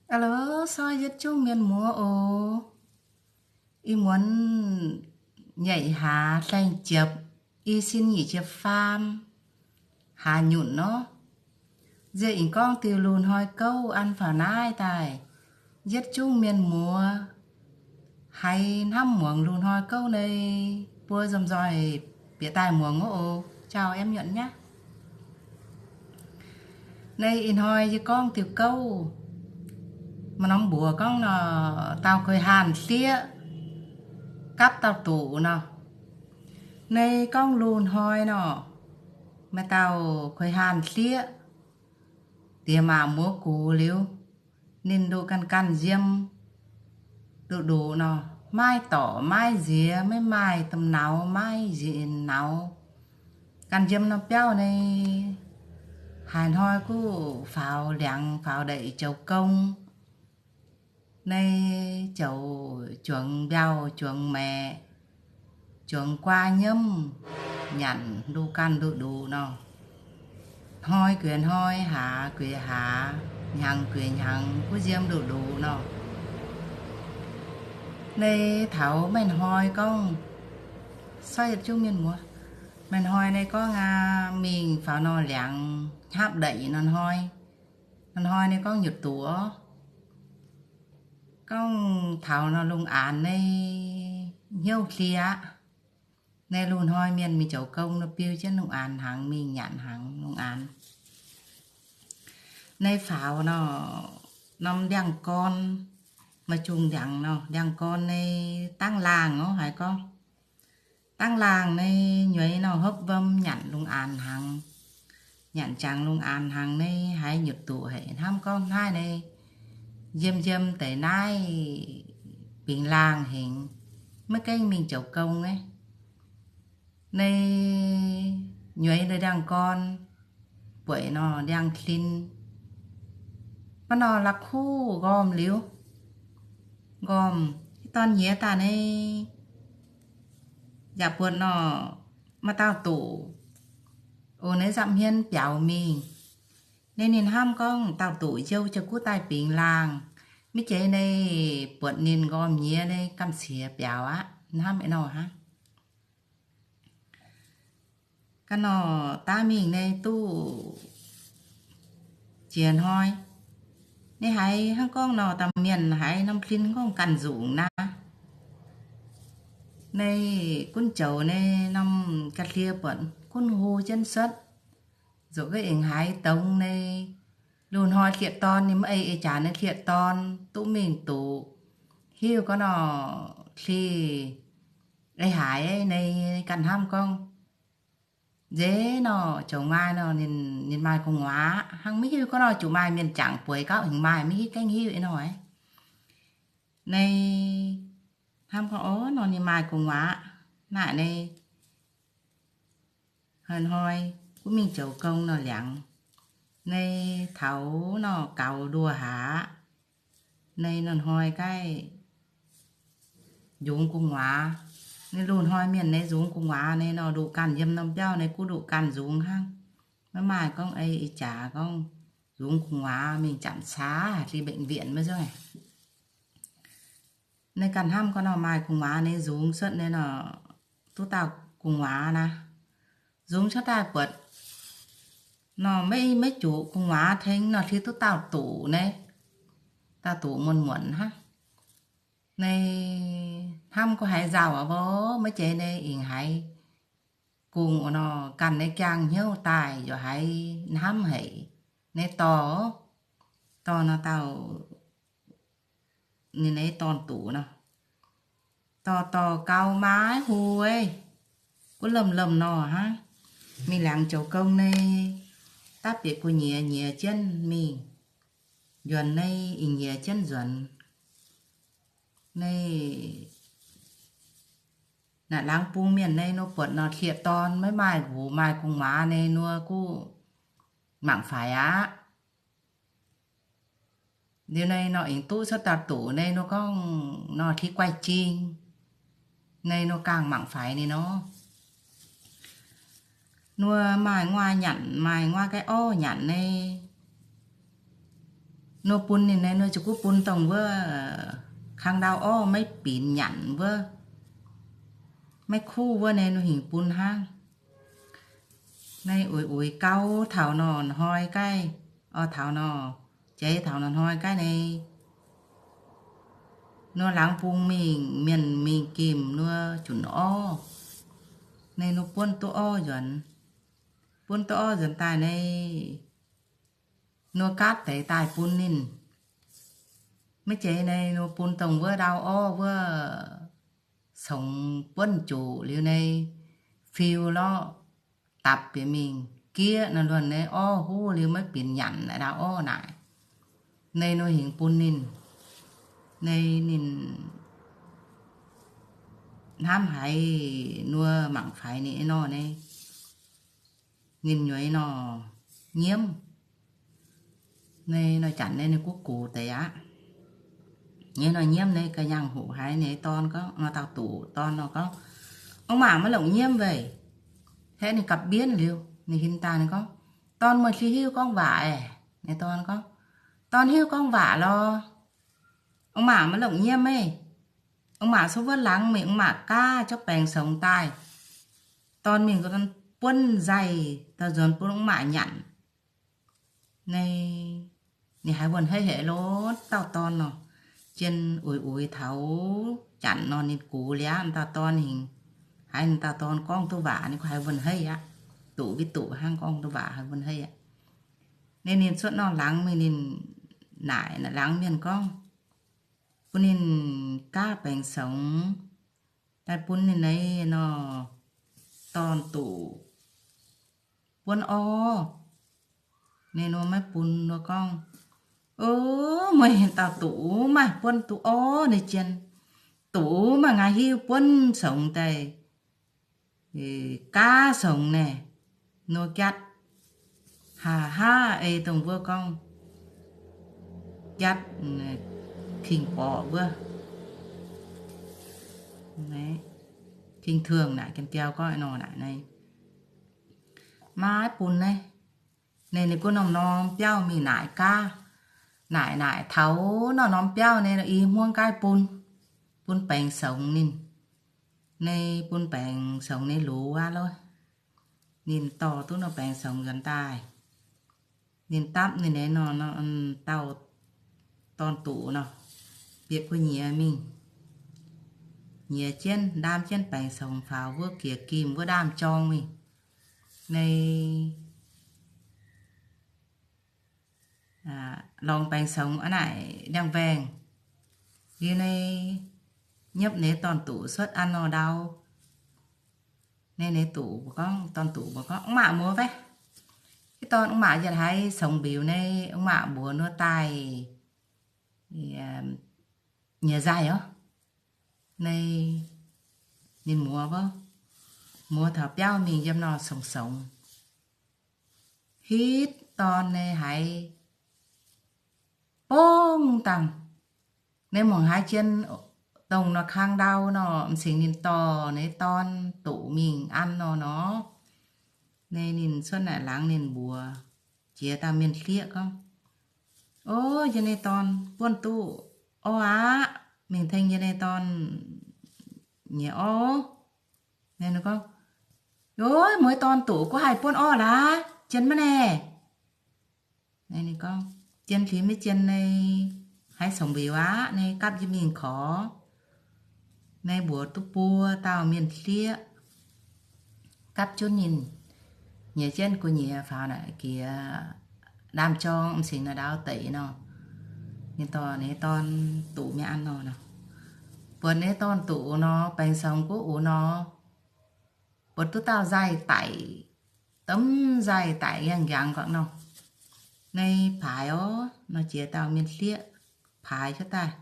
Alo, sorv yietv zungv mienh muoz oc. Ih muonz nyeic hlaax saeng-ziepc, i sin nyic ziepc faam hlaax nyutc nor, nziex aengx gorngv diuh lungh hnoi gouv an faaux naaiv daaih. Yietv zungv mienh muoz haiz hnamv muangx lungh hnoi gouv nor, buo nzomh nzoih bieqc daaih muangx oc. Jauv emv nyanc nyaqv. Naaiv ih hnoi yie gorngv diuh gouv, maaih norm mbuox gorngv nor, dauh kueix haanh sieqv gapv dauh doqc nor. Naaiv gorngv lungh hnoi nor, maaih dauh kueix haanh sieqv, diex maac muoz gux liuz, ninh nduqc ganh ganh yiem, nduqc nduqc nor, maiv dorc maiv nziex, maiv maaih domh nauz, maiv nziex nauz, ganh yiem norm biauv naaiv. Haaix hnoi guv faaux liangx faaux ndeic joux gong, naaiv joux juangx mbiauh juangx maeqc, juangx guaa nyiemv, nyanc nduqc ganh nduqc nduqc nor. Hnoi guiex hnoi, hlaax guiex hlaax, hnyangx guiex hnyangx, guv yiem nduqc nduqc nor. Naaiv taux maaih hnoi gorngv, sorv yietv zungv mienh muoz, maaih hnoi naaiv gorngv aqv, mingh faaux nor liangx hnyapv ndeic nor hnoi, nor hnoi naaiv gorngv nyutc doqc, gorngv taux nor lungh aanx naaiv hnyouv hlie aqv. Naaiv lungh hnoi mienh mingh joux gong nor biu jienv lungh aanx hnaangx, mingh nyanc hnaangx lungh aanx. Naaiv faaux nor, norm ndiangx-gorn, maaih zungh ndiangx nor, ndiangx-gorn naaiv dangv laangh oc, haiz gorngv dangv laangh naaiv nyueiz nor hopv wuom nyanc lungh aanx hnaangx. Nyanc jangx lungh aanx hnaangx naaiv haiz nyutc doqc haic, hnamv gorngv naaiv naaiv yiem yiem deix naaiv bingx laangh hengx, maiv gaengh mingh joux gong naaiv. Naaiv nyueiz ndiangx-gorn bueic nor ndiangx-sin, maiv nor la'kuv nqormh liuz, nqormh dorn nyiex daaih naaiv, yaac buatc nor maaih dauh doqc oc, naaiv nzapv hmien biaux mingh. Naaiv ninh hnamv gorngv dauh doqc youh jienv guv daaih bingx laangh, maiv zeiz naaiv buatc ninh nqormh nyiex naaiv gamh qiex biaux aqv, hnamv eix nor hnangv. Ga'nor daav mingh naaiv duqv jiex hnoi, naaiv haiz hnangv gorngv nor, dauh mienh haiz norm sin gorngv ganh nzungc naaiv. Naaiv gunv joux naaiv norm ga'hlie buatc gunv hlo jienv cuotv, nzuqc ga'aengx haiz dongz naaiv. Lungh hnoi hlieqv-dorn ninh maiv ei eix jaax naaiv hlieqv-dorn duqv mingh doqc, hiuv gorngv nor, hlieqv eix haaix naaiv ganh hnamv gorngv, nzeix nor jomc maaih nor ninh, ninh maaih gu'nguaaz hnangv, maiv hiuv gorngv nor juqc maaih mienh jangc bueix gauh hingx maaih, maiv hiuv gaengh hiuv eix nor. Naaiv hnamv gorngv, o, nor ninh maaih gu'nguaaz naaic naaiv. Hnoi-hnoi gunv mingh joux gong nor liangx, naaiv taux nor gaux nduoh haax, naaiv nor hnoi gaaih nzungx gu'nguaaz. Naaiv lungh hnoi mienh naaiv nzungx gu'nguaaz naaiv nor, nduqc ganh yiem norm biauv naaiv gunv nduqc ganh nzungx hnangv. Maiv maaih gorngv ei ih jaax gorngv nzungx gu'nguaaz mingh janx caav haaix li bệnh viện maiv zeiz. Naaiv ganh hnamv gorngv nor maaih gu'nguaaz naaiv nzungx cuotv naaiv nor, duqv dauh gu'nguaaz naaiv. Nzungx cuotv daaih buatc nor maiv, maiv juqc gu'nguaaz tengx nor, hlieqv duqv dauh doqc naaiv. Dauh doqc muonc-muonc hnangv. Naaiv hnamv gorngv haiz nzauh aqv, maiv zeiz naaiv ih haiz gungx nor ganh naaiv jangx hnyouv daaih yaac haiz hnamv haic. Naaiv dorh, dorh nor dauh ninh naaiv dorn doqc nor, dorh dorh gaux maaih hu ei, gunv lomh lomh nor hnangv. Mingh laangz joux gong naaiv, dapv bieqc gu'nyuoz nyiex jienv mingh, nzuonx naaiv ih nyiex jienv nzuonx. Naaiv naaic laangz bung mienh naaiv nor buatc nor hlieqv-dorn maiv maaih nqox maaih gu'nguaaz naaiv nor gunv mangc faix aqv. Liuz naaiv nor aengx duqv cuotv dauh doqc naaiv nor gorngv nor hlieqv guaih jing, naaiv nor gangh mangc faix ninh nor. Nor maaih nguaaz nyanc, maaih nguaaz ga'orv nyanc naaiv. Nor bun ninh naaiv, nor ziouc gunv bun dongh wuov kang ndau orv maiv binc nyanc wuov, maiv kuv wuov naaiv, nor hingc bun hnangv. Naaiv uix uix gauv taux nor hnoi gaaih, orv, taux nor, jeiz taux nor hnoi gaaih naaiv, nor laangz bung mingh, mienh mingh gemh nor junc orv. Naaiv nor buonv duqv orv nzuonx, buonv duqv orv nzuonx daaih naaiv, nor gaatv deix daaih bun ninh. Maiv jeiz naaiv, nor bun dongh wuov ndau orv wuov congx buonv joqc liuz naaiv, fiu lorqc, dapc bieqc mingh gieqv nor, luonx naaiv orv huv liuz maiv binc nyanc naaiv ndau orv naaic. Naaiv nor hingc bun ninh. Naaiv ninh hnamv haiz nor mangc faix ninh nor naaiv, ninh nyueiz nor nyiemv. Naaiv nor janc naaiv ninh gunv gox deix aqv. Nyei nor nyiemv naaiv ga'nyangh hoqc haiz ninh dorn gorngv, nor dauh duqv dorn nor gorngv, Ong-maac maiv longc nyiemv weic. Haeqv ninh gapv mbienv liuz, ninh hin daaih ninh gorngv, Dorn, meih hiuv gorngv waac aeqv? Ninh dorn gorngv, Dorn hiuv gorngv waac lorqc. Ong-maac maiv longc nyiemv meih. Ong-maac cuotv wuov laangz mingh, ong-maac gaav jauv baengc songx daaih. Dorn mingh buonv nzaih daaih nzuonx bun ong-maac nyanc. Naaiv ninh haiz wuonh hei haic lorqc, dauh dorn nor. Jien uix uix taux janc nor ninh gox liuz aqv, dauh dorn hingc. Haiz ninh dauh dorn gorngv duqv waac, ninh gunv haiz wuonh hei aqv. Duqv mbiv duqv hnangv, gorngv duqv waac haiz wuonh hei aqv. Naaiv ninh cuotv norm laangz mingh, ninh naaic laangz mienh gorngv, bun ninh gaav baengc songx daaih bun ninh naaiv nor dorn duqv buonv orv. Naaiv nor maiv bun nor gorngv, O, meih dauh duqv maaih buonv duqv orv naaiv jien, duqv maaih nqa'haav hiuv buonv songx daaih gaav songx naaic, nor jatv haaix haaix ei dongh mbuo gorngv jatv king-borqc mbuo, king-thường naaic, janx-biauv gorngv nor naaic, maiv bun naaiv. Naaiv ninh gunv norm-norm biauv mingh naaic gaav, naaic naaic taux norm-norm biauv naaiv i hmuangv gaav bun, bun baengc songx ninh. Naaiv bun baengc songx ninh loz aqv lorqc. Ninh dorh duqv norm baengc songx nzuonx daaih, ninh dapv ninh naaiv nor, dauh dorn-duqv nor, bieqc gu'nyuoz mingh, nyiex jienv, ndaam jienv baengc songx faaux wuov giex gimh wuov ndaam-jorng mingh. Naaiv lorngx baengc songx aqv naaic ndiangx-mbaengh. Liuz naaiv nyopv ninh dorn-duqv cuotv an nor ndau. Naaiv ninh duqv mbuox gorngv, dorn-duqv mbuox gorngv, Ong-maac muoz fai? Hitv dorn, ong-maac yietc haiz songx mbiux naaiv, ong-maac mbuox nor daaih nyiex nzaih oc. Naaiv ninh muoz, muoz taux biauv mingh yiem nor songx-songx. Hitv dorn naaiv haiz bongv dangh. Naaiv mangc haaix jien dongh nor kang ndau nor, m'singx ninh dorh naaiv dorn-duqv mingh an nor nor. Naaiv ninh cuotv naaic laangz ninh mbuox jiex dauh mienh hlieqv gorngv, O, yie nyei dorn buonv duqv orv aqv. Mingh tengx yie nyei dorn nyei orv. Naaiv ninh gorngv, O, mueiz dorn-duqv gunv haih buonv orv laaix, jien maiv naaic. Naaiv ninh gorngv, Jien hliex maiv jien naaiv haiz songx mbiux aqv, naaiv gapv jienv mingh korx. Naaiv mbuox duqv buo dauh mienh hlieqv gapv jienv ninh, nyiex jienv gu'nyuoz faaux naaic giex ndaamv-jorng m'singx naaic ndau deic nor, ninh dorh ninh dorn-duqv mingh an nor, buatc ninh dorn-duqv nor, baengx songx gunv oc nor, buatc duqv dauh nzaih daic, domh nzaih daic yangh njangx gauh nor. Naaiv paaix orv nor, jiex dauh mienh hlieqv paaix cuotv daaih.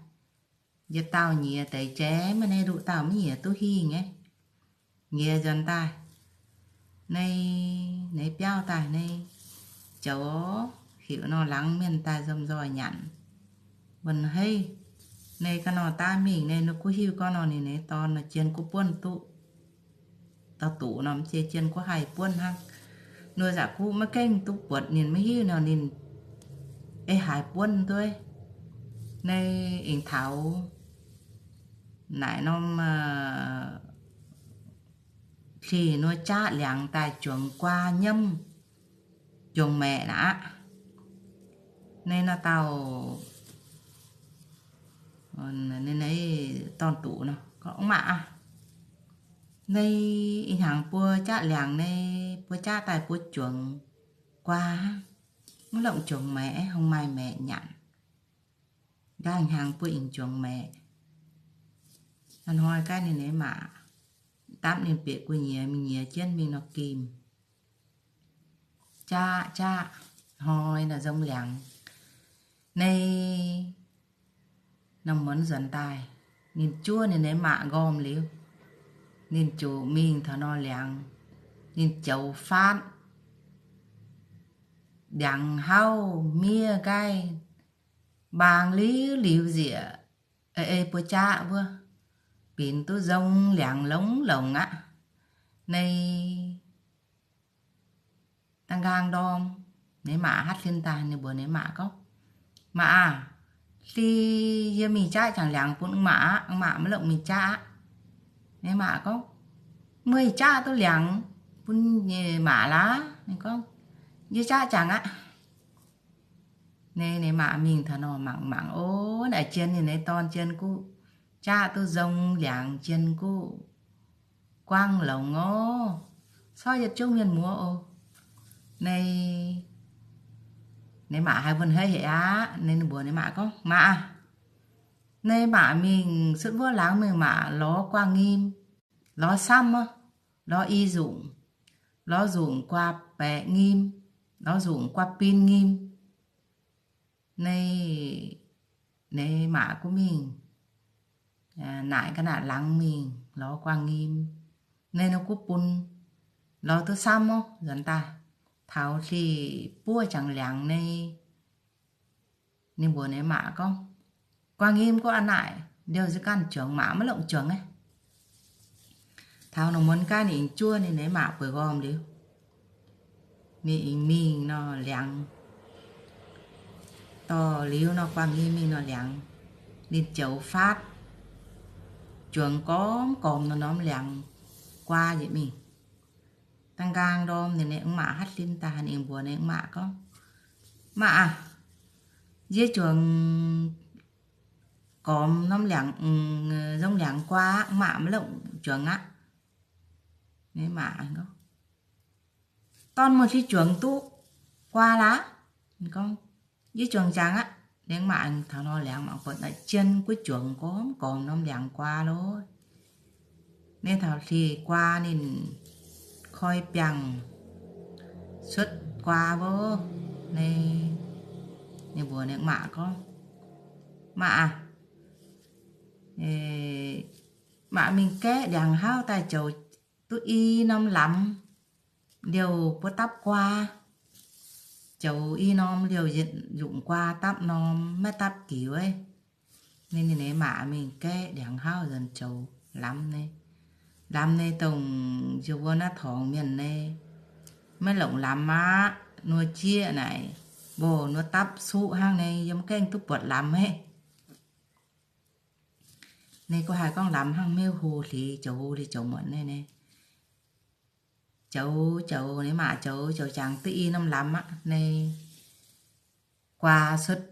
Yietc dauh nyiex deix jaaix, maiv naaiv nduqc dauh maiv nyiex duqv hingh nyei. Nyiex nzuonx daaih, naaiv, naaiv biauv daaih naaiv, joux heuc nor laangz mienh daaih nzomh nzoih nyanc. Wuonh heiv, naaiv ga'nor daav mingh naaiv, nor guv hiuv gorngv nor ninh nyei dorn nor jien guv buonv duqv. Dauh duqv nor mv jiex jien guv haih buonv hnangv. Nor zaqc guv maiv gaengh duqv buatc ninh maiv hiuv nor ninh ei haaix buonv dueiv. Naaiv ih taux naaic norm hlih nor jaav liangx daaih juangx guaa nyiemv, juangx maeqc naaic aqv. Naaiv nor dauh dorn-duqv nor gorngv, Mv maac aah, naaiv ih hnyangx buo jaav liangx naaiv, buo jaav daaih buo juangx guaa, mv longc juangx maeqc, hungh maaih maeqc nyanc. Nqaang hnyangx buo juangx maeqc. Hnoi gaav ninh nyei maac dapv ninh bieqc gu'nyuoz mingh nyiex jienv mingh nor gim. Jaav, jaav, hnoi nor nzong liangx. Naaiv norm muonz nzuonx daaih, ninh juov ninh nyei maac nqormh liuz, ninh ziouc mingh taux nor liangx. Ninh joux faatv, ndiangx hauv miev nqaih, mbaang liuz liuz nzieqc, ei buo jaav wuov, binc duqv nzong liangx longx longx aqv. Naaiv da'nqaang ndorm, ninh maac hatv sin daaih, ninh mbuox ninh maac gorngv, Maac aah, hlih yie mingh jaav jangx liangx bun maac aqv. Maac maiv longc mingh jaav aqv. Ninh maac gorngv, Meih jaav duqv liangx bun maac laac? Ninh gorngv, Yie jaav jangx aqv. Naaiv ninh maac mingh taux nor mangc mangc, o, naaic jien ninh nyei dorn jien guv, jaav duqv nzong liangx jien guv, guangv longx oc. Corc yietc zungv mienh muoz oc. Naaiv ninh maac haiz mbuo hneiv haic aqv. Naaiv ninh mbuox ninh maac gorngv, Maac aah, naaiv maac mingh sutv wuov laangz mingh maac lorz guaa nyim, lorz samv oc, lorz i nzungc, lorz nzungc guaa baeqc nyim, lorz nzungc guaa bin nyim. Naaiv, naaiv maac gunv mingh naaic ga'naaiv laangz mingh lorz guaa nyim. Naaiv nor gunv bun lorz duqv samv oc. Nzuonx daaih taux hlih buov jangx liangx naaiv, ninh mbuox ninh maac gorngv, Guaa nyim gunv a'naaic liouh nziex ganh juangx, maac maiv longc juangx aqv. Taux nor muonz gaav ninh aengx juov ninh nyei maac bueix nqormh liuz, ninh aengx mingh nor liangx, dorh liuz nor guaa nyim mingh nor liangx, ninh joux faatv juangx gormx gormx nor norm liangx guaa njiec mingh. Da'nqaang ndorm ninh nyei maac hatv sin daaih, ninh mbuox ninh maac gorngv, Maac aah, yie juangx gormx norm liangx, nzong liangx guaa aqv, maac maiv longc juangx aqv. Ninh maac gorngv, Dorn, meih hlih juangx duqv guaa laac? Ninh gorngv, Yie juangx jangx aqv. Ninh maac taux nor liangx mangc buatc naaic jien guv juangx gormx gormx norm liangx guaa loh. Naaiv taux hlih guaa ninh koi biangh cuotv guaa wuov. Naaiv ninh mbuox ninh maac gorngv, Maac aah, maac mingh gaeqv ndiangx hauv daaih joux duqv i norm lamz liouh buov dapv guaa. Joux i norm liouh yietc nyungc guaa dapv norm, maiv dapv diuc. Naaiv ninh nyei maac mingh gaeqv ndiangx hauv nzuonx joux lamz naaiv. Lamz naaiv dongh njoux mbuo naaiv torngx mienh naaiv, maiv longc lamz aqv. Nor jieqv naaic, mbuo nor dapv suqv hnangv naaiv, yiem gaengh duqv buatc lamz haic. Naaiv gunv haih gorngv lamz hnangv hmeiv hlo hleix, joux hlo hleix joux muonc naaiv, naaiv joux, joux, ninh maac joux, joux jangx duqv i norm lamz aqv. Naaiv guaa cuotv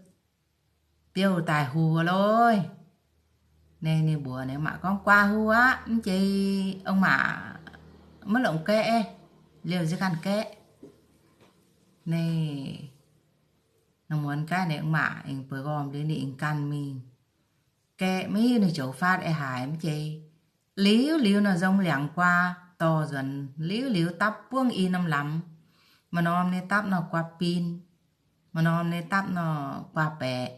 biouv daaih huv loh. Naaiv ninh mbuox ninh maac gorngv, Guaa huv aqv, mv jeiz ong-maac maiv longc gaeqv, liouh nziex ganh gaeqv. Naaiv nor muonz gaax ninh ong-maac aengx bueix nqormh liuz ninh aengx ganh mingh gaeqv, maiv hiuv ninh joux faatv eix haaix, mv jeiz liuz liuz nor nzong liangx guaa dorh nzuonx, liuz liuz dapv buangv i norm lamz. Maaih norm ninh dapv nor guaa bin, maaih norm ninh dapv nor guaa baeqc.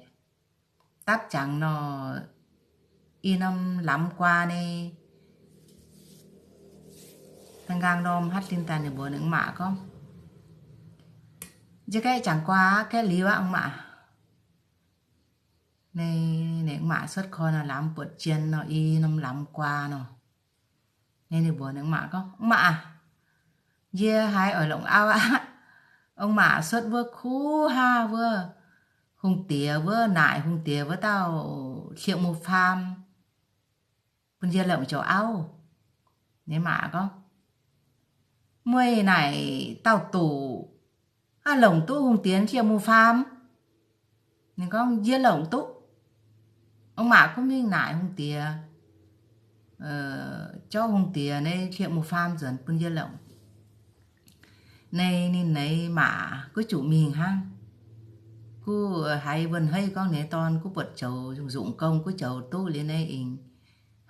Dapv jangx nor i norm lamz guaa naaiv, da'nqaang ndorm hatv sin daaih ninh mbuox ninh ong-maac gorngv, Nziex gaeqv jangx guaa, gaeqv liuz aqv ong-maac. Naaiv ninh ong-maac cuotv koi nor lamz buatc jien nor i norm lamz guaa nor. Naaiv ninh mbuox ninh ong-maac gorngv, Ong-maac aac, yie haiz oix longc auv aqv. Ong-maac cuotv wuov kuv haav wuov, hungh diex wuov, naaic hungh diex wuov dauh hlieqv-mu faam bun yie longc zoux auv. Ninh maa gorngv, Meih naaic dauh doqc, aav longc duqv hungh diex hlieqv-mu faam? Ninh gorngv, Yie longc duqv. Ong maa gunv mingh naaic hungh diex, zorqv hungh diex nyei hlieqv-mu faam nzuonx bun yie longc. Naaiv ninh nyei maa gunv zuqc mingh hnangv. Gunv haiz wuonh haiv gorngv ninh nyei dorn gunv buatc zoux nzungh gong gunv zoux duqv liuz nyei, aengx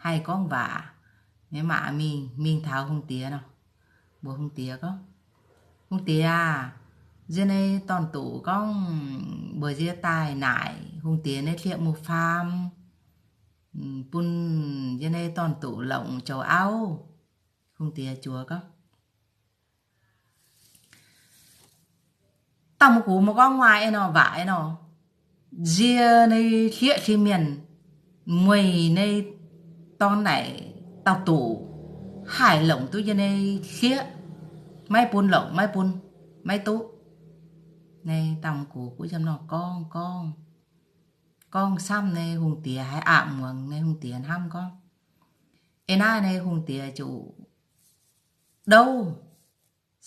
haih gorngv waac. Ninh maa mingh, mingh taux hungh diex nor, mbuox hungh diex gorngv, Hungh diex aah, yie nyei dorn-doqc gorngv mbuox yie daaih naaic hungh diex nyei hlieqv-mu faam bun yie nyei dorn-doqc longc zoux auv. Hungh diex juoz gorngv, Dauh mungh gux, meih gorngv waac ei nor, waac ei nor. Yie nyei hlieqv-hli mienh, meih nyei dorn naaic dauh doqc haih longc duqv yie nyei hlieqv, maiv bun longc, maiv bun, maiv duqv. Naaiv dauh mungh gux gunv yiem nor gorngv gorngv, gorngv camv nyei, hungh diex haiz aqc muangx nyei, hungh diex hnamv gorngv, Eix naaiv nyei hungh diex ziouc douv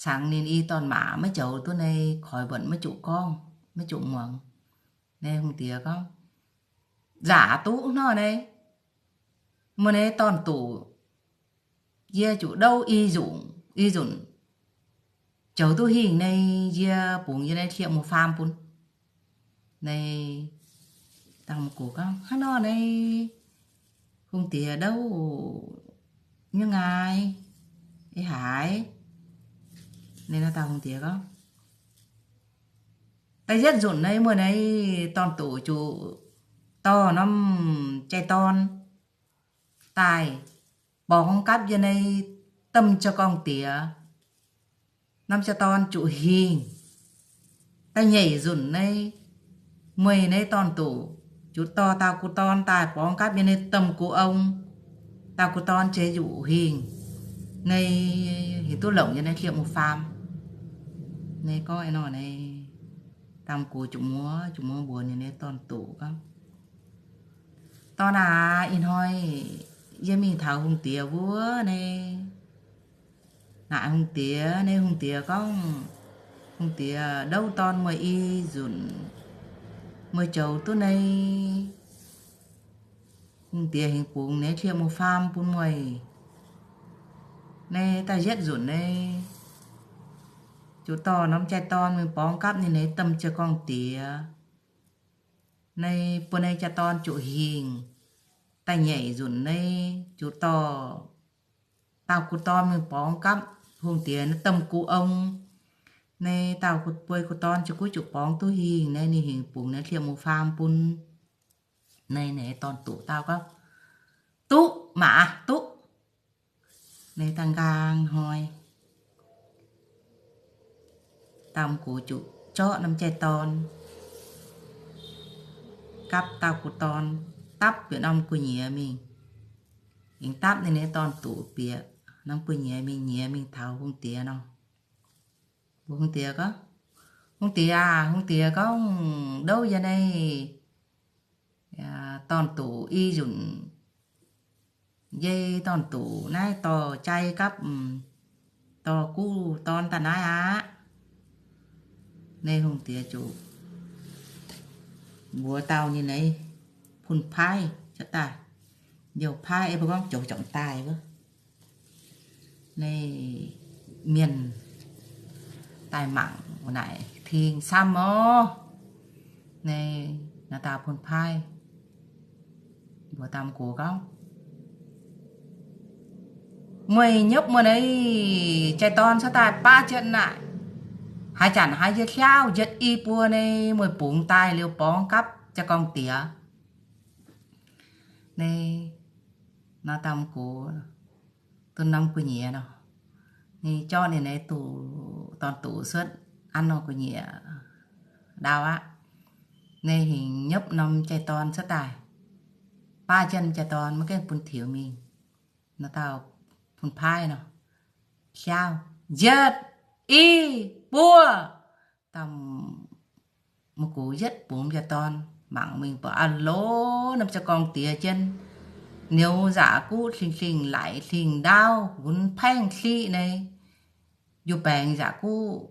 cangx ninh i dorn-maa maiv joux duqv nyei, koix mbuonc maiv zuqc gorngv, maiv zuqc muangx. Naaiv hungh diex gorngv, Nzaac duqv hnangv naaiv, meih nyei dorn-doqc yie zuqc douv i nzunc, i nzunc joux duqv hingh nyei, yie bungx yie nyei hlieqv-mu faam bun. Naaiv dauh mungh gux gorngv, Hnangv nor nyei, hungh diex douv nyei ngaai, ih haaix? Naaiv dauh hungh diex gorngv, Da'yietv nzunc nyei, meih nyei dorn-doqc zuqc dorh norm jai-dorn daaih borngz gapv yie nyei domh jaa-gorngv-diex. Norm jaa-dorn zuqc hingh. Da'nyeic nzunc nyei, meih nyei dorn-doqc zuqc dorh dauh gu dorn daaih borngz gapv yie nyei domh gu ong. Dauh gu dorn zeix njuqc hingh nyei, hingx duqv longc yie nyei hlieqv-mu faam. Naaiv gorngv ih nor nyei, dauh mungh gux zuqc muoz zuqc muoz mbuox ninh nyei dorn-doqc gorngv, Dorn aac, ih hnoi yie mingh taux hungh diex wuov nyei, naaic hungh diex, naaiv hungh diex gorngv, hungh diex ndouv dorn meih i nzunc, meih joux duqv nyei, hungh diex hingx bungx nyei hlieqv-mu faam bun meih. Naaiv da'yietv nzunc nyei, zuqc dorh norm jai-dorn mingh borngz gapv ninh nyei domh jaa-gorngv-diex. Naaiv buo nyei jaa-dorn zuqc hingh. Da'nyeic nzunc nyei, zuqc dorh dauh gu dorn mingh borngz gapv hungh diex naaiv domh gu ong. Naaiv dauh buo gu dorn ziouc gunv zuqc borngz duqv hingh. Naaiv ninh hingx bungx naaiv hlieqv-mu faam bun. Naaiv ninh nyei dorn-doqc dau gorngv, Duqv maah, duqv. Naaiv da'nqaang hnoi, dauh mungh gux zuqc zorqv norm jai-dorn gapv dauh gu dorn, dapv bieqc norm gu'nyuoz mingh. Aengx dapv ninh nyei dorn-doqc bieqc norm gu'nyuoz mingh, nyiex mingh taux hungh diex nor. Mbuox hungh diex gorngv, Hungh diex aac, hungh diex gorngv ndouv yie nyei dorn-doqc i nzunc, yie dorn-doqc naaiv dorh jai gapv, dorh guv dorn daaih naaiv aqv. Naaiv hungh diex ziouc mbuox dauh ninh nyei fun-faix cuotv daaih, youh faix ei mbuo gorngv joux juangc daaih wuov. Naaiv mienh daaih mangc naaic ting camv orv. Naaiv, naaiv dauh fun-faix mbuox dauh mungh gux gorngv, Meih nyopv meih nyei jai-dorn cuotv daaih baav jienv naaic, haaix zanc haaix yie hiauv yietc i buo nyei, meih bungx daaih liuz borngz gapv jaa-gorngv-diex. Naaiv, naaiv dauh mungh gux duqv norm gu'nyuoz nor, ninh zorqv ninh nyei dorn-doqc cuotv an norm gu'nyuoz ndau aqv. Naaiv hingx nyopv norm jai-dorn cuotv daaih, baav jienv jai-dorn maiv gaengh bun tiux mingh. Naaiv dauh fun-faix nor, hiauv yietc i buo, dauh Mv gux yietv bungx jaa-dorn mangc mingh buatc aav loz norm jaa-gorngv diex jienv, niouz nzaqc guqv, hling-hling laic, hling ndaauv, gunv paengv hliqv nyei, njuv baengx nzaqc guqv,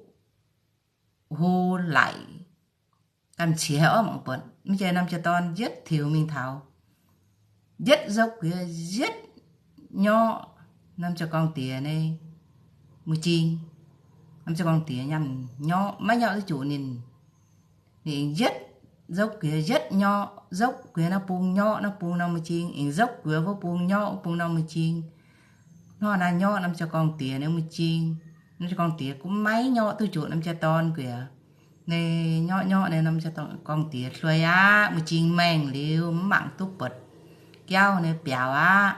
hlo laic, gamh qiex orv mangc buatc. Mv jai norm jaa-dorn yietv tiux mingh taux, yietv nzopv guiex yietv nyorqv norm jaa-gorngv diex nyei mui-jing. Norm jaa-gorngv diex nyanc nyorqv, maiv nyorqv duqv juqc ninh. Ninh aengx yietv nzopv guiex yietv nyorqv, nzopv guiex naaiv bung nyorqv naaiv bung norm mui-jing, aengx nzopv guiex wuov bung nyorqv wuov bung norm mui-jing. Hnangv naaiv nyorqv norm jaa-gorngv diex nyei mui-jing. Norm jaa-gorngv diex gunv maiv nyorqv duqv juqc norm jaa-dorn guiex. Ninh nyorqv nyorqv ninh, norm jaa-gorngv diex hloi aqv. Mui-jing maengh liuz mv mangc duqv buatc jauv nyei biaux aqv.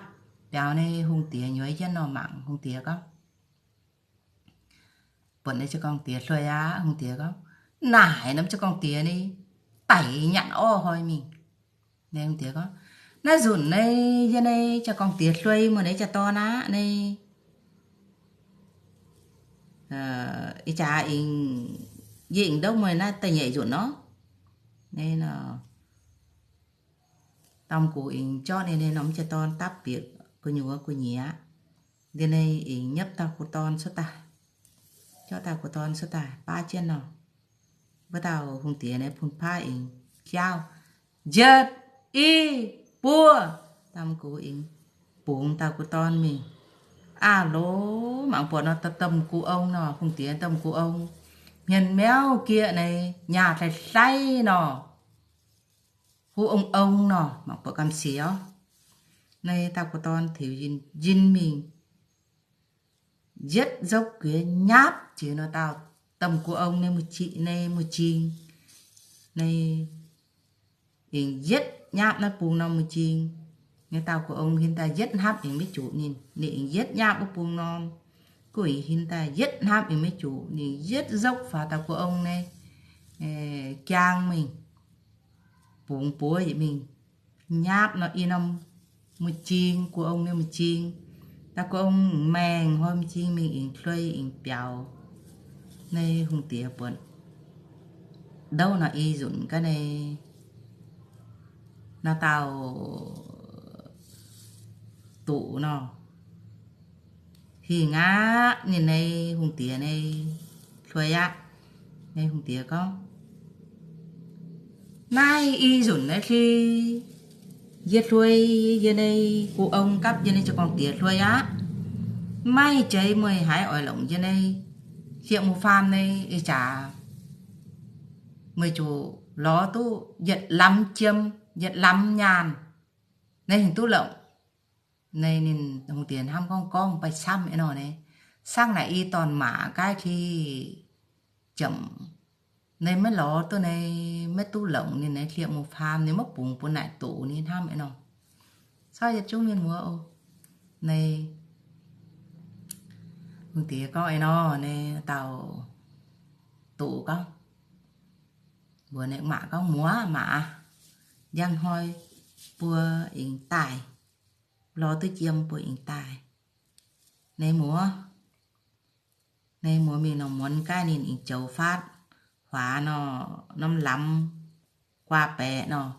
Biaux nyei hungh diex nyuoz jienv nor mangc. Hungh diex gorngv, buatc nyei jaa-gorngv diex hloi aqv. Hungh diex gorngv, naaic norm jaa-gorngv diex nyei daic nyanc orv hnoi mingh. Naaiv hungh diex gorngv, naaiv nzunc nyei yie nyei jaa-gorngv diex hloi muoz nyei jaa-dorn aqv nyei. Ih jaax aengx, yie aengx ndouv mueiz naaiv da'nyeic nzunc nor. Naaiv nor, Dam Gux aengx jorqv ninh nyei norm jaa-dorn dapv bieqc gu'nyuoz gu'nyuoz. Ndiev nyei aengx nyopv dauh gux dorn cuotv daaih, jorqv dauh gux dorn cuotv daaih baav jienv nor. Wuov dauh hungh diex nyei fun-faqv aengx jaauv, njiec, i, buo. Dam Gux aengx bungx dauh gux dorn mingh. Aav loz mangc buatc nor, domh gux ong nor, hungh diex domh gux ong, hmien miauv gieqv nyei, nyaah hlai hlai nor, huv ong ong nor, mangc buatc gamh sic orv. Naaiv dauh gux dorn tiux njin mingh, yietv nzopv guiex nyapv jiex nor dauh domh gux ong nyei mui-jing, nyei mui-jing. Naaiv aengx yietv nyapv naaiv bung norm mui-jing. Naaiv dauh gux ong hin daaih yietv hnapv aengx maiv zuqc ninh. Ninh aengx yietv nyapv wuov bung norm. Guv aengx hin daaih yietv hnapv aengx maiv zuqc ninh, yietv nzopv faaux dauh gux ong nyei jaang mingh, bungx buov yietc mingh, nyapv nor i norm mui-jing, gux ong nyei mui-jing. Dauh gux ong maengh hnoi mui-jing mingh aengx hloi aengx biaux. Naaiv hungh diex buatc ndouv nor i nzunc gaav nyei, nor dauh duqv nor, hingh aqv. Ninh nyei hungh diex nyei hloi aqv. Nyei hungh diex gorngv, naaiv i nzunc naaiv hlui yie hloi, yie nyei gux ong gapv yie nyei jaa-gorngv diex hloi aqv. Maiv jeiz meih haiz oix longc yie nyei hlieqv-mou faam nyei ih jaax, meih zuqc lorz duqv yietc lamz jiem, yietc lamz nyaanh, naaiv hingh duqv longc. Naaiv ninh hungh diex hnamv gorngv, gorngv baih camv aqv nor naaiv, cangv naaic i dorn-maac gaav ki jomc, naaiv maiv lorz duqv, naaiv maiv duqv longc ninh nyei hlieqv-mou faam, ninh maiv bungx bun naaic doqc ninh hnamv aqv nor. Caux yietc zungv mienh muoz oc. Naaiv hungh diex gorngv aqv nor, naaiv dauh doqc gorngv, mbuox ninh maa gorngv, muoz maa, njang hnoi buo aengx daaih, lorz duqv jiem buo aengx daaih. Naaiv muoz, naaiv muoz mingh nor muonz gaaih ninh aengx joux faatv huaax nor, norm lamz guaa baeqc nor,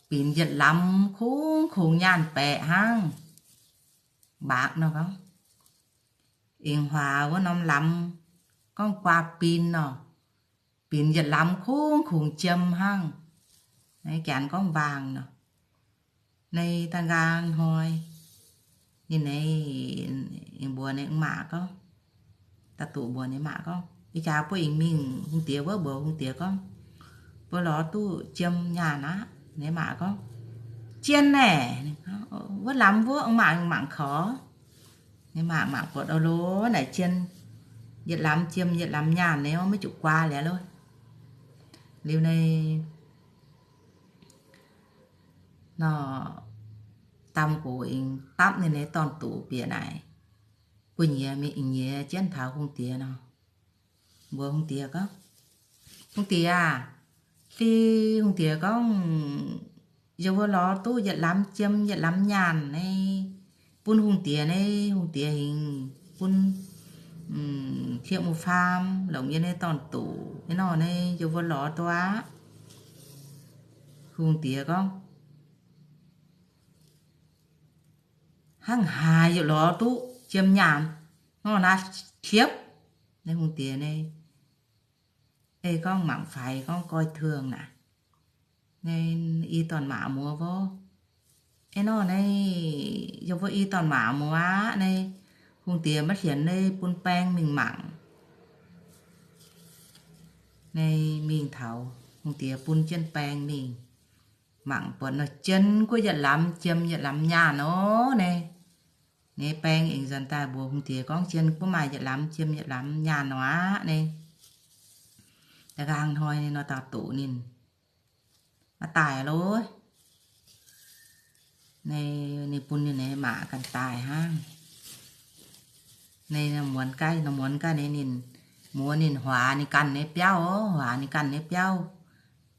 binc yietc lamz kungx-kungx nyaanh baeqc hnangv, mbaakc nor gorngv. Aengx huaax wuov norm lamz gorngv guaa bin nor, binc yietc lamz kungx-kungx jiem hnangv. Naaiv janx gorngv mbaangc nor. Naaiv da'nqaang hnoi, ninh naaiv mbuox ninh maa gorngv, da'duqv mbuox ninh maa gorngv, ih jaax buo aengx mingh hungh diex wuov, mbuox hungh diex gorngv, buo lorz duqv jiem nyaanh aqv. Ninh maa gorngv, jien naaic, wuov lamz wuov, maa mangc korc. Ninh maa mangc buatc, o lo, naaic jien, yietc lamz jiem yietc lamz nyaanh naaiv, maiv zuqc guaa liuz lo. Liuz naaiv nor, Dam Gux aengx dapv ninh nyei dorn-doqc bieqc naaic, gu'nyuoz mingh nyiex jienv taux hungh diex nor, mbuox hungh diex gorngv, hungh diex aah, li hungh diex gorngv, yie mbuo lorz duqv yietc lamz jiem yietc lamz nyaanh naaiv, bun hungh diex naaiv, hungh diex hingx bun mm, hlieqv-mu faam longc yie nyei dorn-doqc. Ih nor nyei yie mbuo lorz duqv aqv. Hungh diex gorngv, hnangv haaix yaac lorz duqv jiem nyaanh nor naaiv qiepv. Naaiv hungh diex nyei, ei gorngv mangc faix gorngv coi thường naaic. Nyei i dorn-maac muoz vo. Ei nor nyei, yie mbuo i dorn-maac muoz aqv nyei. Hungh diex maiv hienx nyei bun baeng mingh mangc. Nyei mingh taux hungh diex bun jienv baeng mingh mangc buatc nor jien guoqv yietc lamz jiem yietc lamz nyaanh nor nyei. Nyei baeng aengx nzuonx daaih mbuox hungh diex gorngv jien guoqv maaih yietc lamz jiem yietc lamz nyaanh nor aqv nyei. Da'nqaang hnoi nyei nor dauh doqc ninh maiv daaih loh. Nyei ninh bun ninh nyei maac ganh daaih hnangv. Nyei muonz gaax, muonz gaax nyei ninh muoz ninh huaax ninh ganh nyei biauv, huaax ninh ganh nyei biauv,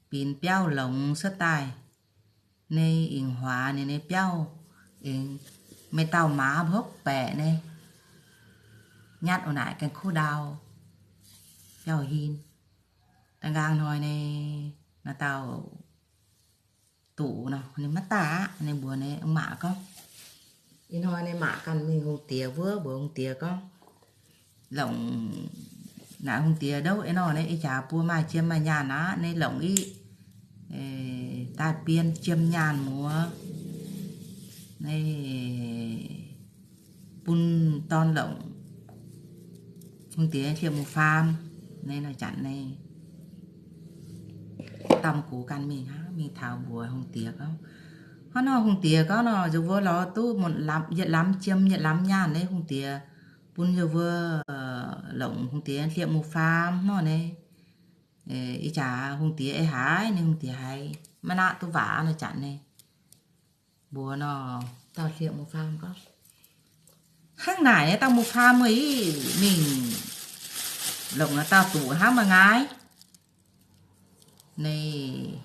binc biauv longx cuotv daaih. Nyei aengx huaax ninh nyei biauv, aengx maaih dauh maaz hopv baeqc nyei, nyatv wuov naaic ganh kuv ndau biauv-hin. Da'nqaang hnoi nyei nor dauh doqc nor ninh maiv daaih aqv. Ninh mbuox ninh maac gorngv, ih hnoi ninh maac ganh mingh hungh diex wuov, mbuox hungh diex gorngv, longc naaic hungh diex ndouv ei nor nyei, ih jaax buo maaih jiem maaih nyaanh aqv. Nyei longc iv daaih bien jiem nyaanh muoz. Nyei bun dorn longc hungh diex hlieqv-mu faam. Nyei nor janx nyei dauh mv gux ganh mingh hnangv, mingh taux mbuox hungh diex gorngv, hnangv nor hungh diex gorngv nor, nzunc mbuo lorz duqv yietc lamz jiem yietc lamz nyaanh nyei. Hungh diex bun nzunc mbuo longc hungh diex hlieqv-mu faam nor nyei. Ih jaax hungh diex ei haaix, ninh hungh diex haiz maiv naqv duqv waac nor janx nyei. Mbuox nor, dauh hlieqv-mu faam gorngv, hnangv naaic nyei dauh mu faam mueiz mingh longc naaiv dauh doqc hnangv maaih ngaaiv. Nyei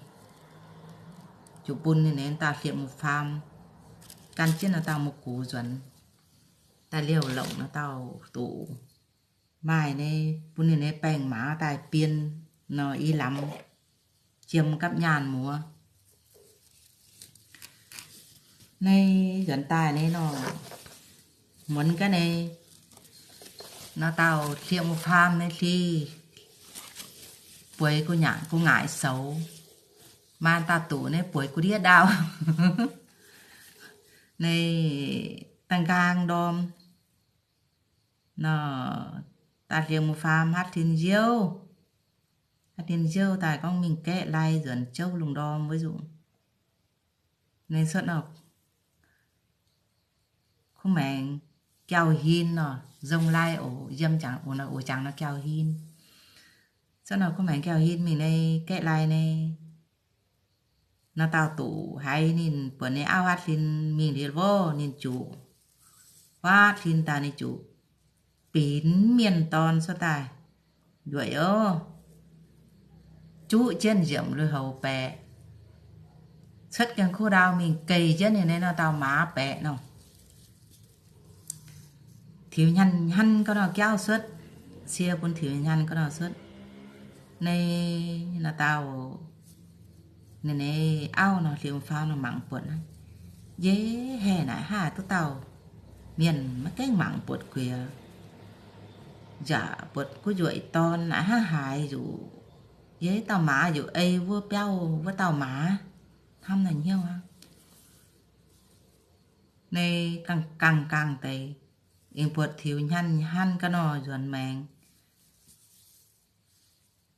ziouc bun ninh nyei dauh hlieqv-mu faam gan jienv naaiv dauh mu gux nzuonx daaih liouh longc naaiv dauh doqc. Maaih nyei bun ninh nyei baeng-maaz daaih bien nor i lamz jiem gapv nyaanh muoz. Nyei nzuonx daaih nyei nor, muonz gaax nyei, naaiv dauh hlieqv-mu faam nyei hlih bueix gu'nyaangc gu'ngaaic soux. Maaih dauh doqc nyei bueix gu'ndiev ndau. Nyei da'nqaang ndorm nor, dauh hlieqv-mu faam hatv tin nziouv, hatv tin nziouv daaih gorngv mingh gaeqv lai nzuonx jouv lungh ndorm wuov nzunc. Nyei cuotv nor kuv maengx jauv-hin nor, nzong lai oc, yiem jangx oc, jangx nor jauv-hin. Cuotv nor kuv maengx jauv-hin mingh nyei gaeqv lai nyei. Naaiv dauh doqc haiz ninh buatc nyei auv hatv tin mingh liuz wuov, ninh zuqc huaav tin daaih, ninh zuqc binc mienh dorn cuotv daaih ndueic oc, juqv jienv nziemc lui-houx baeqc, cuotv gaeng kuv ndau mingh geh jienv ninh nyei naaiv dauh maaz baeqc nor. Tiux hnyăn hnyăn ga'nor jauv cuotv, cie bun tiux hnyăn ga'nor cuotv. Nyei naaiv dauh ninh nyei auv nor, hlieqv-mu faam nor mangc buatc naaiv, yie haih naaic haaix duqv dauh mienh maiv gaengh mangc buatc guiex, nzaqc buatc guv njueic dorn naaic hnangv haaix nzuqc. Yie dauh maaz yaac ei wuov biauv wuov dauh maaz hnamv naaic hnyouv aqv. Nyei gangh gangh deix, aengx buatc tiux hnyăn hnyăn ga'nor nzuonx maengx.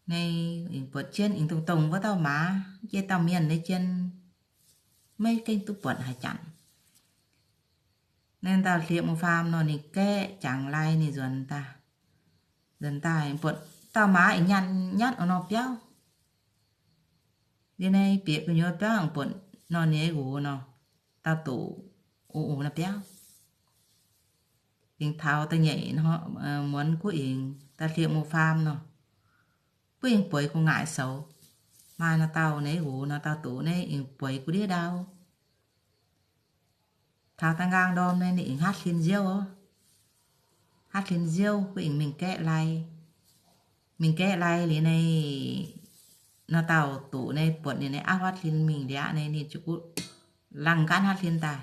Nyei aengx buatc jienv aengx dongh dongh wuov dauh maaz, jiex dauh mienh nyei jien, maiv gaengh duqv buatc haaix janc. Naaiv dauh hlieqv-mu faam nor ninh gaeqv jangx lai ninh nzuonx daaih, nzuonx daaih buatc dauh maaz aengx nyatv nyatv nor biauv. Yie naaiv bieqc gu'nyuoz biauv aengx buatc nor ninh nyei nqox nor, dauh doqc ux ux nor biauv. Aengx taux da'nyeic muonz guv ix, dauh hlieqv-mu faam nor, guv ix bueix gu'nguaaic soux. Maaih nor dauh nyei nqox nor, dauh doqc nyei aengx bueix gu'ndiev ndau. Taux da'nqaang ndorm nyei ninh aengx hatv sin nziouv oc. hatv hlen nziouv, guv ing mingh gaeqv lai. Mingh gaeqv lai liuz naaiv, nor dauh doqc naaiv buatc ninh naaiv auv hatv hlen mingh liaqv naaiv, ninh ziouc guv langh nqaatv hatv hlen daaih.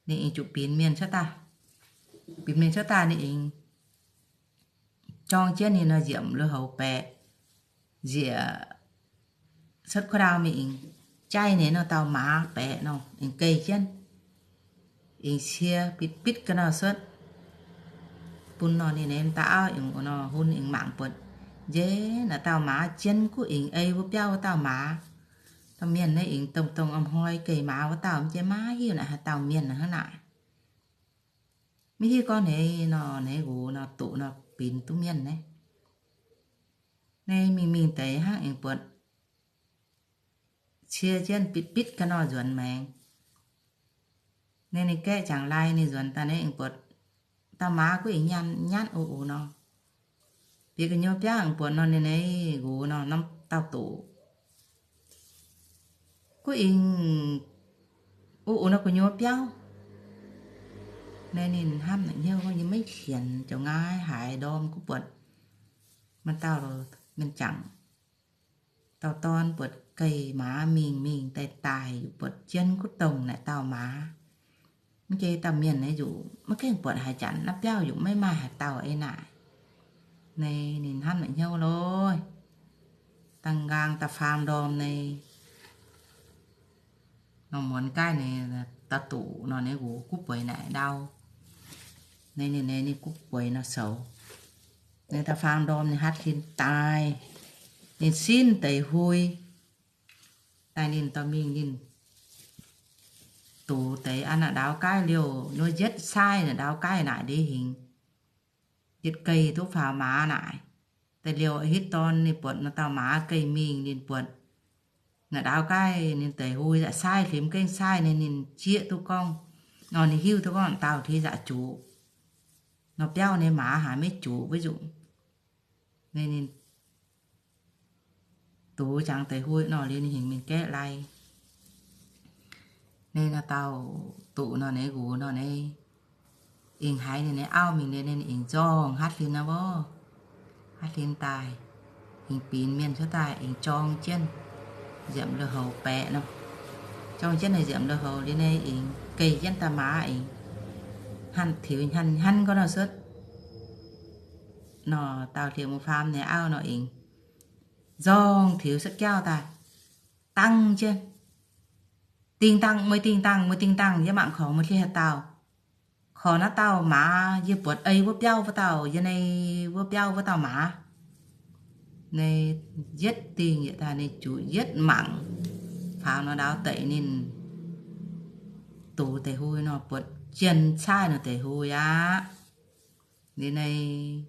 Ninh aengx ziouc binc mienh cuotv daaih. Binc mienh cuotv daaih ninh aengx jorng jienv ninh nor nziemc lui-houx baeqc, nziec cuotv kuv ndau mingh aengx jaiv ninh nor dauh maaz baeqc nor aengx geh jienv, aengx cie bitv bitv ga'nor cuotv bun nor ninh nyei dauh auv aengx nor hun aengx mangc buatc, njiec naaiv dauh maaz jien guv ing ei wuov biauv wuov dauh maaz. Dauh mienh naaiv aengx dongh dongh a'hnoi geh maaz wuov dauh, mv jiex maiv hiuv naaic haaix dauh mienh hnangv naaic. Maiv hiuv gorngv naaiv nor naaiv nqox nor doqc nor binc duqv mienh naaiv. Naaiv mingh mingh deix hnangv aengx buatc cie jienv bitv bitv ga'nor nzuonx maengx. Naaiv ninh gaeqv jangx lai ninh nzuonx daaih naaiv aengx buatc dauh maaz guv ing nyanc nyanc ux ux nor. Bieqc gu'nyuoz biauv aengx buatc nor ninh naaiv nqox nor norm dauh doqc guv ing ux ux nor gu'nyuoz biauv. Naaiv ninh hnamv naaic hnyouv nyei maiv sienx, ziouc nqa'haav haiz ndorm guv buatc maaih dauh mienh jangc dauh dorn buatc geh maaz mingh mingh daaih daaih, buatc jien guv dongh naaic dauh maaz. Mv jiex dauh mienh naaiv nzuqc maiv gaengh buatc haaix janc, naaiv biauv nzuqc maiv maaih haaix dauh eix naaic. Naaiv ninh hnamv naaic hnyouv lorqc, dangh nqaang da'faam ndorm naaiv, nor muonz gaaih naaiv, dauh doqc nor naaiv nqox guv bueix naaic ndau. Naaiv ninh naaiv ninh guv bueix nor soux. Naaiv da'faam ndorm ninh hatv hlen daaih, ninh sinv deix hui daaih ninh dorh mingh ninh dox deix aqv. Naaiv ndaauv gaaih liouh nor yietv saaiv, naaiv ndaauv gaaih naaic ndiev hingx, yietv geh duqv faaux maaz naaic. Da'liouh hitv dorn ninh buatc nor dauh maaz geh mingh, ninh buatc naaiv ndaauv gaaih ninh deix hui yaac saaiv, hlimx gengh saaiv naaiv, ninh jieqv duqv gorngv, nor ninh hiuv duqv gorngv dauh hlieqv yaac juqc. Nor biauv naaiv maaz haiz maiv juqc wuov nzunc. Naaiv ninh dox jangx deix hui nor liuz ninh hingx mingh gaeqv lai. Naaiv nor dauh doqc nor naaiv nqox nor naaiv ing haiz ninh naaiv auv mingh liuz, ninh ing nzorng hatv hlen nor, hatv hlen daaih, ing binc mienh cuotv daaih, ing jorng jienv nziemc lui-houx baeqc nor. Jorng jienv naaiv nziemc lui-houx liuz, naaiv ing geh jienv daaih maaz ing, hnangv tiux hnangv hnangv gorngv nor cuotv. Nor dauh hlieqv-muoz-faam nyei auv nor ing nzorng tiux cuotv jauv daaih, dangv jienv, dingh dangh, meih dingh dangh, meih dingh dangh, yie mangc korc meih hlieqv haaix dauh. Korc naaiv dauh maaz, yie buatc ei wuov biauv wuov dauh, yie naaiv wuov biauv wuov dauh maaz. Naaiv yietv dingh yietv daaih, ninh zuqc yietv mangc faaux nor, ndaauv deix ninh dox deix hui nor buatc jien caaih nor deix hui aqv. Liuz naaiv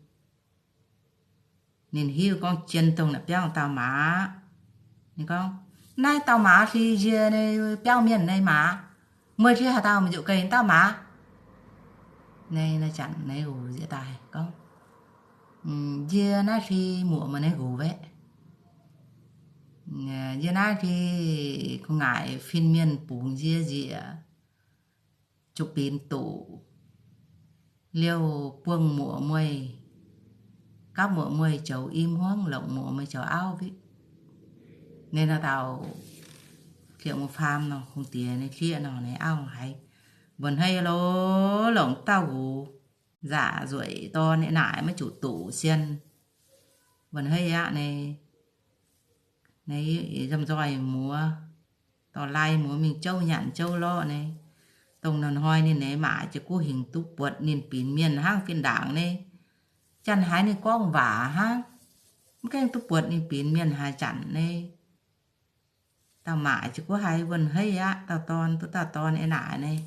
ninh hiuv gorngv jien dongh naaiv biauv dauh maaz. Ninh gorngv, naaiv dauh maaz hlih yie naaiv biauv mienh naaiv maaz. Meih hlieqv haaix dauh, meih zuqc geh dauh maaz. Naaiv, naaiv zanc naaiv nqox nzieqc daaih gorngv, yie naaiv hlih muoqc meih naaiv nqox waeqv. Yie naaiv hlih gu'nguaaic fin-mienh bungx yie nzieqc, zuqc binc doqc, liouh buangh muoqc mueiz, gapv muoqc mueiz joux i hmuangv, longc muoqc mueiz joux auv. Ninh nor dauh hlieqv-muoz-faam nor, hungh diex ninh hlieqv nor, ninh auv haiz mbuoqc hneiv lo, longc dauh nqox nzaqc nzueic dorn naaic maiv zuqc doqc sien. Mbuoqc hneiv aqv, naaiv nzomh nzoih muoz, dorh lai muoz mingh jouv nyanc jouv lorqc naaiv. Dongh nor hnoi ninh naaiv maac jiez guv hingc duqv buatc ninh binc mienh hnangv fih ndaangc naaiv. Janx-haaix ninh gorngv waac hnangv, mv gaengh duqv buatc ninh binc mienh haaix zanc naaiv. Dauh maac jiez guv haiz mbuoqc hneiv aqv, dauh dorn duqv dauh dorn eix naaic naaiv.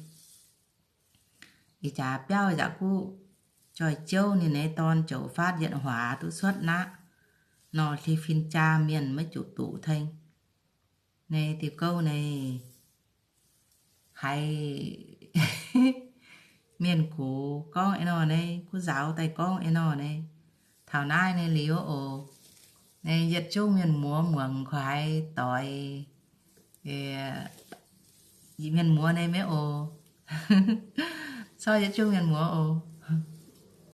Ih jaax biauv yaac guv joih jouv ninh naaiv dorn joux faatv yietc huaax duqv cuotv naqv. Nor hlih fin-jaa mienh maiv zuqc doqc tengx. Naaiv diuh gouv naaiv haiz mienh gox gorngv eix nor naaiv, guv nzaaux daaih gorngv eix nor naaiv. Taux naaiv naaiv liuz oc, naaiv yietc zungv mienh muoz muangx koi doix, mienh muoz naaiv maiv oc. Corc yietc zungv mienh muoz oc.